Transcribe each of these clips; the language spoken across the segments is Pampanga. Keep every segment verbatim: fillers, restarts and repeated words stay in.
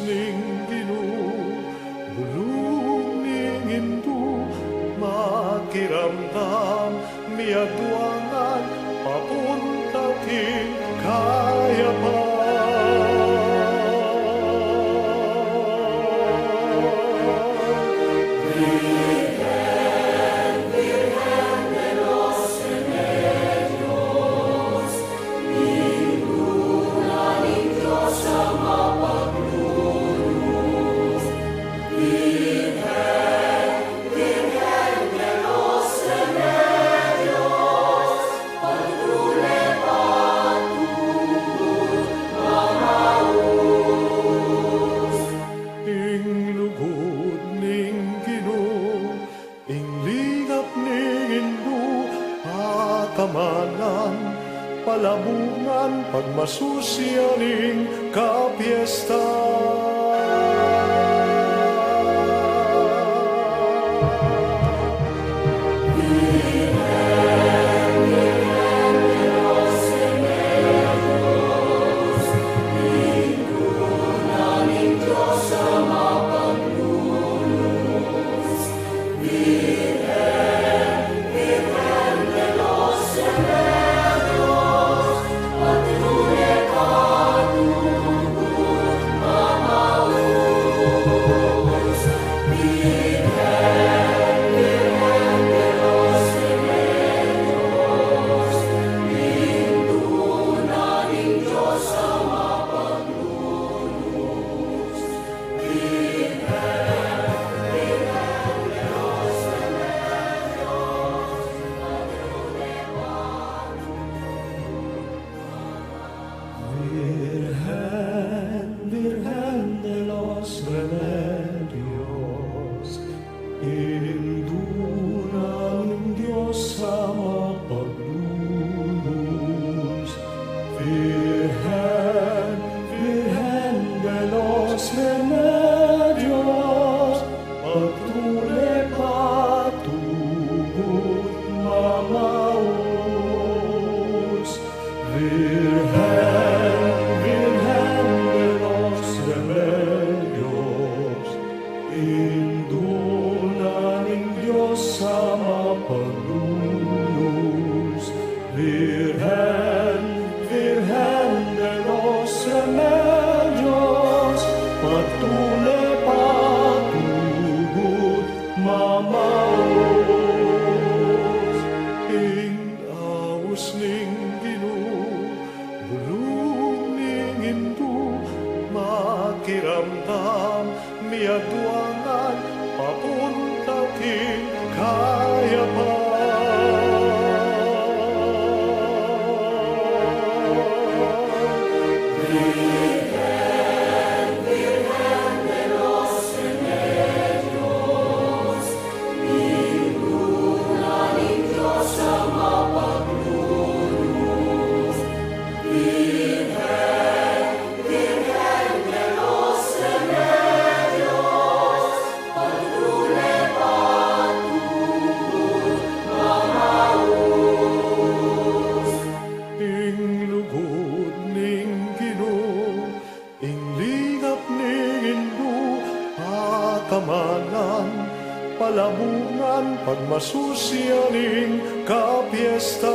ning Ginu, bulung ning indu, makiramdam, miadwangan, papunta king kayapan. Ing lugud ning Ginu, ing ligap ning indu, pakamalan, palabungan, pagmasusyan ing kapiesta. Virgen, Virgen de los Remedios, indu na ning Dios a mapaglulus. Virgen, Virgen de los Remedios, patule patugut mamaus. Virgen, Virgen de los Remedios, indu na ning Dios a mapaglulus. Virgen, Virgen de los Remedios, patule patugut mamaus. Ing aus ning Ginu, bulung ning indu, makiramdam, miadwangan, papunta king kayapan. Ing lugud ning Ginu, ing ligap ning indu, pakamalan, palabungan, pagmasusyan ing kapiesta.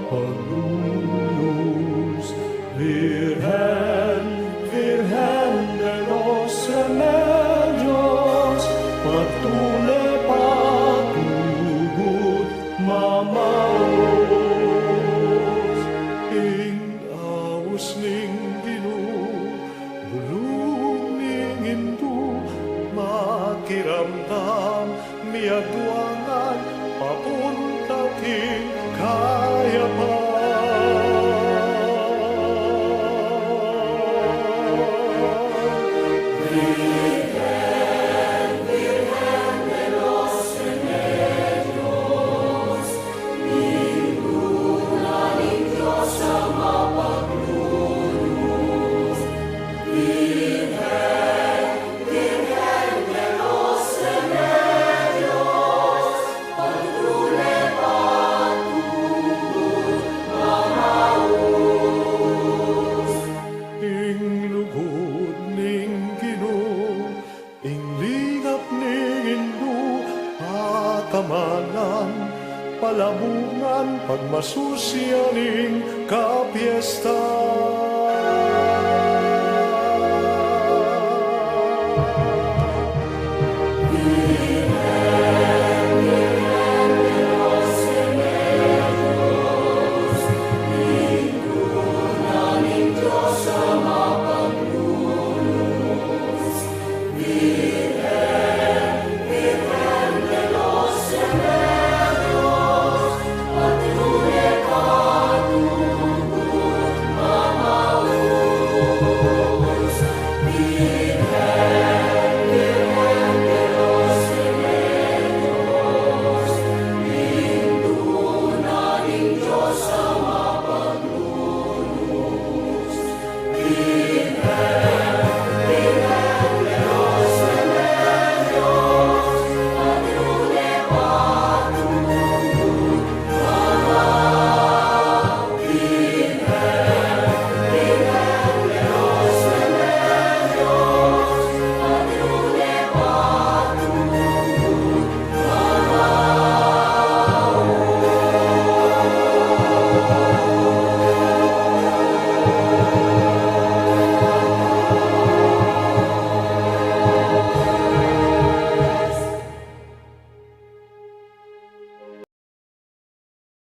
Paglulus, Virgen, Virgen de los Remedios, patule, patugut, mamaus. Ing aus ning Ginu, bulung ning Indu, makiramdam, miyaduangan, papunta king kayapan. Ing lugud ning Ginu, ing ligap ning Indu, patamanan, palabungan, pagmasusian ning kapiestan.